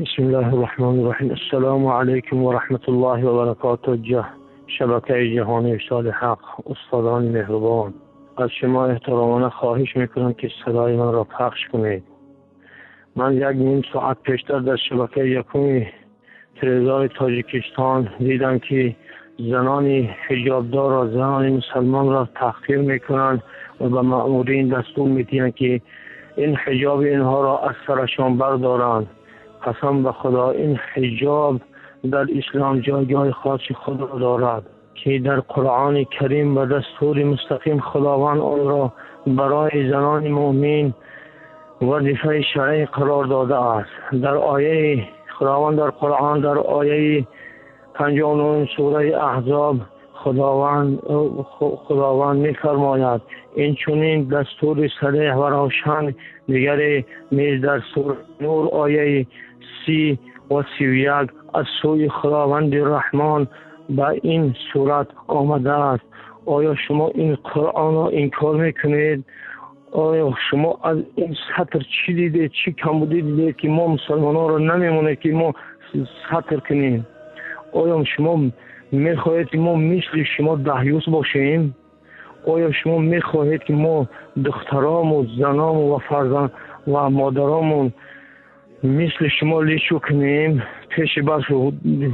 Бисмиллоҳир Раҳмонир Раҳим. Ассалому алайкум ва раҳматуллоҳи ва баракотуҳ. Шабакаи ҷаҳонии Иршоди Ҳақ, устодони меҳрубон, аз шумо эҳтиромона хоҳиш мекунам, ки садои манро пахш кунед. Ман як ним соат пештар дар шабакаи якуми телевизиони Тоҷикистон дидам, ки занони ҳиҷобдорро, занони мусалмонро таҳқир мекунанд ва ба маъмурин дастур медиҳанд, ки ин ҳиҷоби инҳоро аз сарашон бардоранд. Қасам ба Худо, ин ҳиҷоб дар ислом ҷойгоҳи хоси худро дорад, ки дар Қуръони Карим ба дастури мустақим Худованд онро барои занони мӯъмин вазифаи шаръӣ қарор додааст. Дар ояи Худованд дар Қуръон, дар ояи 59 сураи Аҳзоб Худованд мефармояд: ин чунин дастури сариҳ ва равшан дигаре низ дар сураи Нур ояи 30 ва 31 аз сӯи Худованди Раҳмон ба ин сурат омадааст. Оё шумо ин Қуръонро инкор мекунед? Оё шумо аз ин сатр чӣ дидед, чӣ камбудӣ дидед, ки мо мусалмононро намемонед, ки мо сатр кунем? Оё шумо мехоҳед, ки мо мисли шумо даҳюс бошем? Оё шумо мехоҳед, ки мо духтаромон, заномон ва фарзанд ва модаромон мисли шумо личу кунем, пеши барф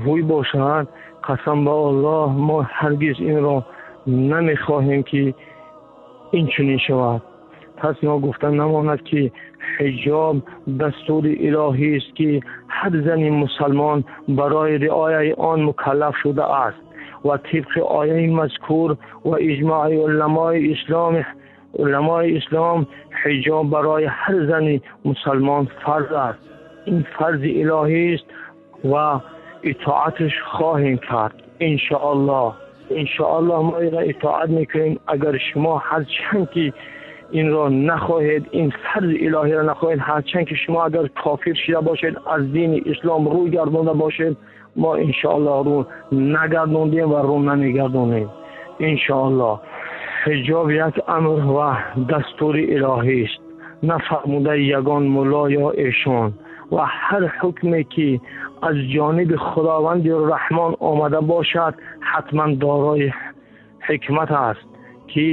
ҳуй бошад? Қасам ба Аллоҳ, мо ҳаргиз инро намехоҳем, ки ин чунин шавад. Пас ногуфта намонад, ки ҳиҷоб дастури илоҳӣ аст, ки ҳар зани мусалмон барои риояи он мукаллаф шудааст ва тибқи ояи мазкур ва иҷмои уламои ислом ҳиҷоб барои ҳар зани мусалмон фарз аст. Ин фарзи илоҳӣ аст ва итоаташ хоҳем кард, иншоаллоҳ. Иншоаллоҳ мо инро итоат мекунем. Агар шумо ҳарчанд ки инро нахоҳед, ин фарзи илоҳиро нахоҳед, ҳарчанд ки шумо агар кофир шуда бошед, аз дини ислом рӯй гардонда бошед, мо иншоаллоҳ рӯ нагардондем ва рӯ намегардонем, иншоаллоҳ. Ҳиҷоб як амр ва дастури илоҳӣ аст, на фармудаи ягон мулло ё эшон, ва ҳар ҳукме ки аз ҷониби Худованди Раҳмон омада бошад, ҳатман дорои ҳикмат аст, ки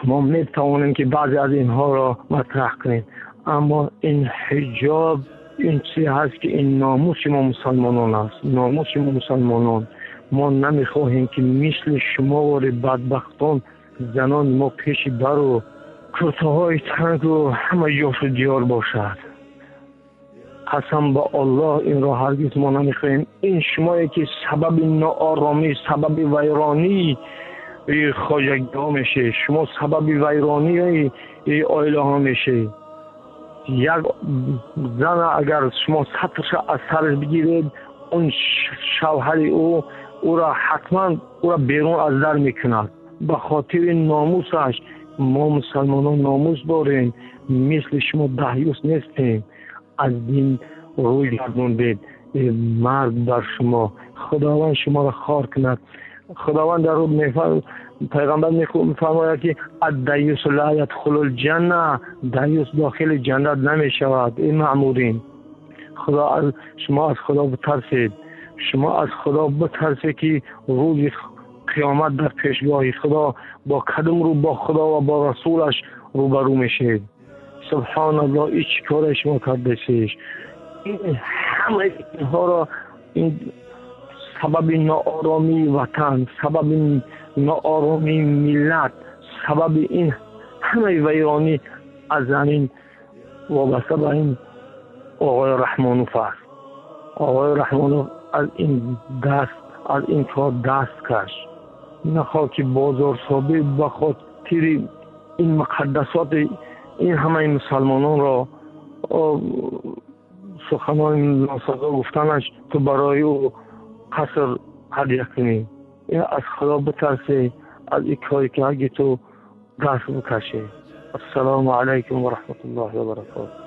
мо метавонем ки баъзе аз инҳоро матраҳ кунем. Аммо ин ҳиҷоб ин чизе ҳаст, ки ин номуси мо мусалмонон аст, номуси мо мусалмонон. Мо намехоҳем, ки мисли шумо вори бадбахтон занони мо пеши бару куртаҳои тангу ҳама ҷошу диёр бошад. Қасам ба Аллоҳ, инро ҳаргиз мо намехоҳем. Ин шумое ки сабаби нооромӣ, сабаби вайронии хоҷагиҳо мешавед, шумо сабаби вайронии оилаҳо мешавед. Як зан агар шумо сатрша аз сараш бигиред, он шавҳари ӯ ӯро ҳатман ӯро берун аз дар мекунад ба хотири номусаш. Мо мусалмонон номус дорем, мисли шумо даҳюс нестем. Аз дин рӯй гардондед, марг бар шумо. Худованд шуморо хор кунад. Худованд дар рӯ пайғамбар мефармояд, ки ад-даюс ла ядхулул ҷанна, даюс дохили ҷаннат намешавад. Эй маъмурин, худо шумо аз Худо битарсед. Шумо аз Худо битарсед, ки рӯзи қиёмат дар пешгоҳи Худо бо кадом рӯ бо Худо ва бо расулаш рӯбарӯ мешавед. Субҳоналлоҳ, ин чӣ коре шумо кардасеш? Ин ҳамаи инҳоро ин сабаби нооромии ватан, сабаби нооромии миллат, сабаби ин ҳамаи вайронӣ аз ҳамин вобаста ба ин оғои Раҳмонов аст. Оғои Раҳмонов аз ин даст, аз ин кор даст каш. Нахоҳ ки бозорсобӣ ба хотири ин муқаддасоти ин ҳамаи мусалмононро суханони носазо гуфтанаш ту барои ӯ қаср ҳадя кунӣ. Ин аз Худо битарсӣ, аз ин коре ки ҳаги ту даст бикашӣ. Ассалому алайкум ва раҳматуллоҳи ва баракотуҳ.